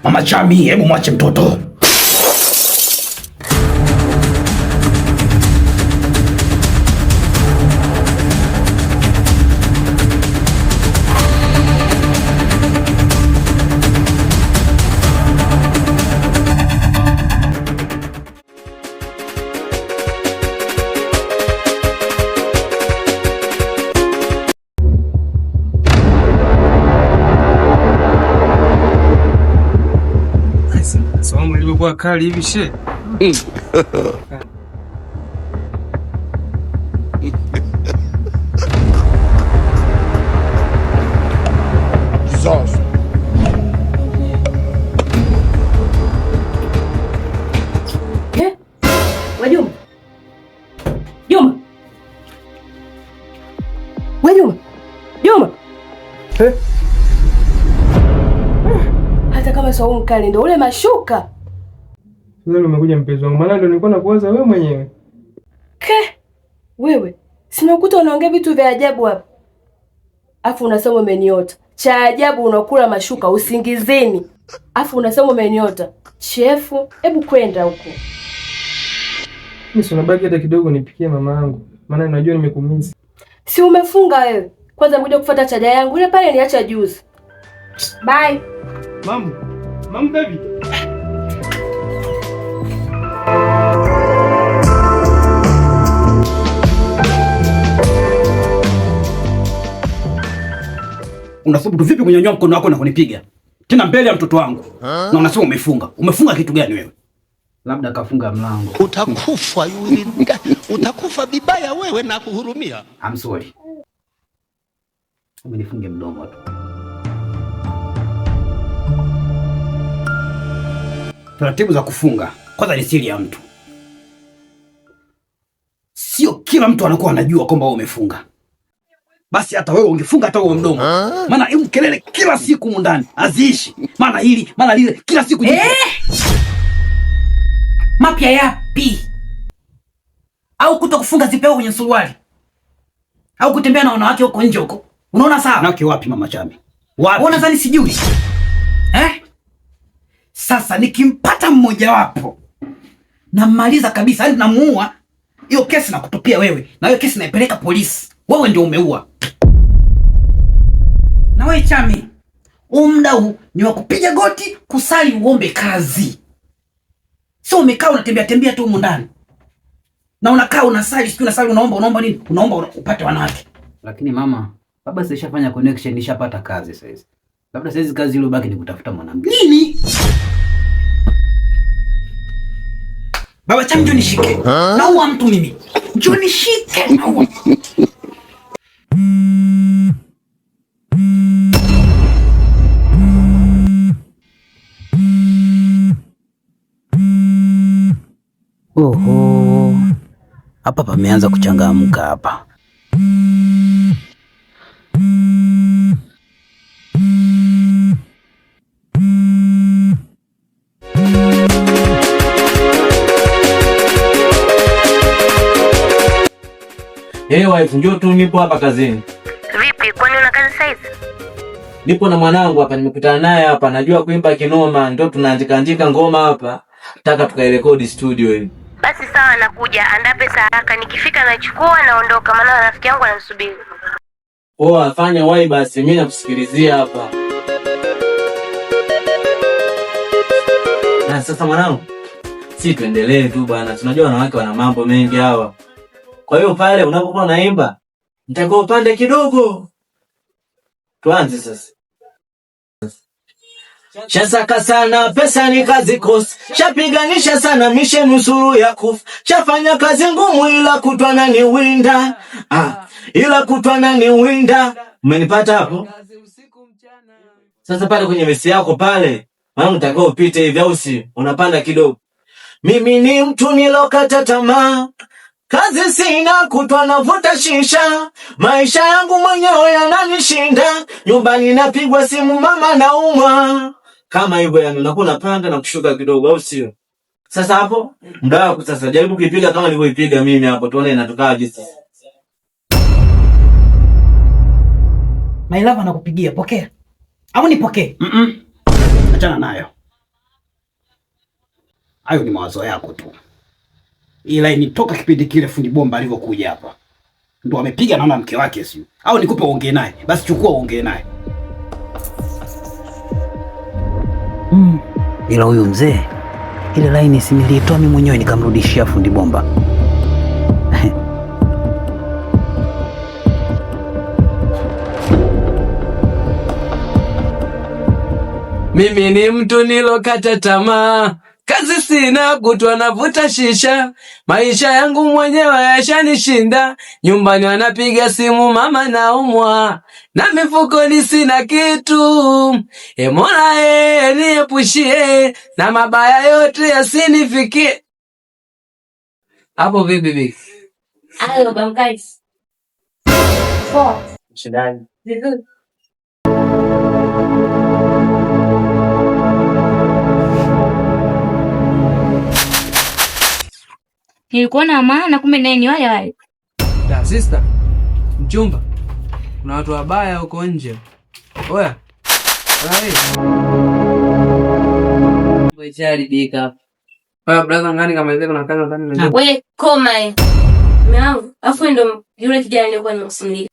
Mama Chami, hebu mwache mtoto. Somo ilivyokuwa kali hivi she. Eh? We Juma. Juma. We Juma. Juma. Eh? Hata kama saumu kali ndo ule mashuka. Sasa umekuja mpenzi wangu, maana ndo nilikuwa nakuwaza wewe mwenyewe. Ke. Wewe, sina ukuta unaongea vitu vya ajabu hapa. Afu unasema umeniota. Cha ajabu unakula mashuka usingizini. Afu unasema umeniota. Chefu, hebu kwenda huko. Mimi si unabaki hata kidogo nipikie mama yangu, maana najua nimekumisi. Si umefunga wewe? Kwanza ngoja kufuata chaja yangu. Ile pale niacha juzi. Bye. Mamu, mamu baby. Unathubutu vipi kunyanyua mkono wako na kunipiga tena mbele ya mtoto wangu? Na unasema umefunga. Umefunga kitu gani wewe? Labda kafunga mlango. Utakufa yule, utakufa vibaya wewe na kuhurumia. I'm sorry. Nifunge mdomo tu. Taratibu za kufunga kwanza ni siri ya mtu, sio kila mtu anakuwa anajua kwamba wewe umefunga. Basi hata wewe ungefunga hata huo mdomo, maana hebu kelele kila siku humu ndani haziishi, maana hili maana lile, kila siku Eh! Mapya yapi? Au kuto kufunga zipeo kwenye suruali au kutembea na wanawake huko nje huko, unaona sawa? Wanawake wapi, mama Chami? Wapi? Unadhani sijui eh? Sasa nikimpata mmojawapo nammaliza kabisa, yaani namuua. Hiyo kesi nakutupia wewe, na hiyo kesi naipeleka polisi. Wewe ndio umeua. Na wewe Chami, huu muda huu ni wa kupiga goti, kusali, uombe kazi, sio umekaa unatembea tembea tu humu ndani na unakaa unasali, sijui unasali, unaomba, unaomba nini? Unaomba upate wanawake. Lakini mama, baba sishafanya connection, nishapata kazi sasa hizi. Labda saizi kazi iliyobaki ni kutafuta mwanamke. Nini? Baba Chami, njoo nishike. Naua mtu mimi. Njoo nishike. Naua. Oho, hapa pameanza kuchangamka hapa. Hey wife, njoo tu, nipo hapa kazini. Vipi, kwani una kazi saizi? Nipo na mwanangu hapa, nimekutana naye hapa, najua kuimba kinoma, ndio tunaandika andika ngoma hapa. Nataka tukairekodi studio hii. Basi sawa, nakuja. Andaa pesa haraka, nikifika nachukua naondoka, maana rafiki yangu ananisubiri. Poa, fanya wai basi, mimi nakusikilizia hapa. Na sasa mwanangu, si tuendelee tu bwana, tunajua wanawake wana mambo mengi hawa. Kwa hiyo pale unapokuwa unaimba, nitakuwa upande kidogo. Tuanze sasa. Shasaka sana pesa nikazikosa, shapiganisha sana mishe nusuru ya kufa, shafanya kazi ngumu ila kutwana ni winda, ah, ila kutwana ni winda. Umenipata hapo? Sasa pale kwenye mesi yako pale, maana unatakiwa upite hivi, au si unapanda kidogo. Mimi ni mtu nilokata tamaa, kazi sina, kutwa navuta shisha, maisha yangu mwenyewe yananishinda, nyumbani napigwa simu, mama naumwa. Kama hivyo yani, unakuwa unapanda na kushuka kidogo, au sio? Sasa hapo muda wako sasa, jaribu kuipiga kama nilivyoipiga mimi hapo, tuone inatokaje sasa. My love anakupigia, pokea. Au nipokee? Mm-mm. Achana nayo. Hayo ni mawazo yako tu. Ila ni toka kipindi kile fundi bomba alivyokuja hapa. Ndo amepiga naona mke wake sio. Au nikupe uongee naye. Basi chukua uongee naye. Ila huyu mzee, ile laini si niliitoa mimi mwenyewe nikamrudishia fundi bomba. Mimi ni mtu nilokata tamaa, kazi sina, kutwa navuta shisha, maisha yangu mwenyewe yashanishinda. Nyumbani wanapiga simu, mama naumwa, na mifukoni sina kitu. E Mola, e, niepushie na mabaya yote yasinifikie. Hapo vipi bigi? Halo, Bamkais. Poa. Mshindani. Vizuri. Nilikuona maana kumbe naye ni wale wale. Da, sister, mchumba, kuna watu wabaya huko nje. Oya. Oya. Ishaharibika. Oya brother, ngani kama hivi kuna kazi ndani na We koma eh. Mume wangu, afu ndo yule kijana nilikuwa nimekusimulia.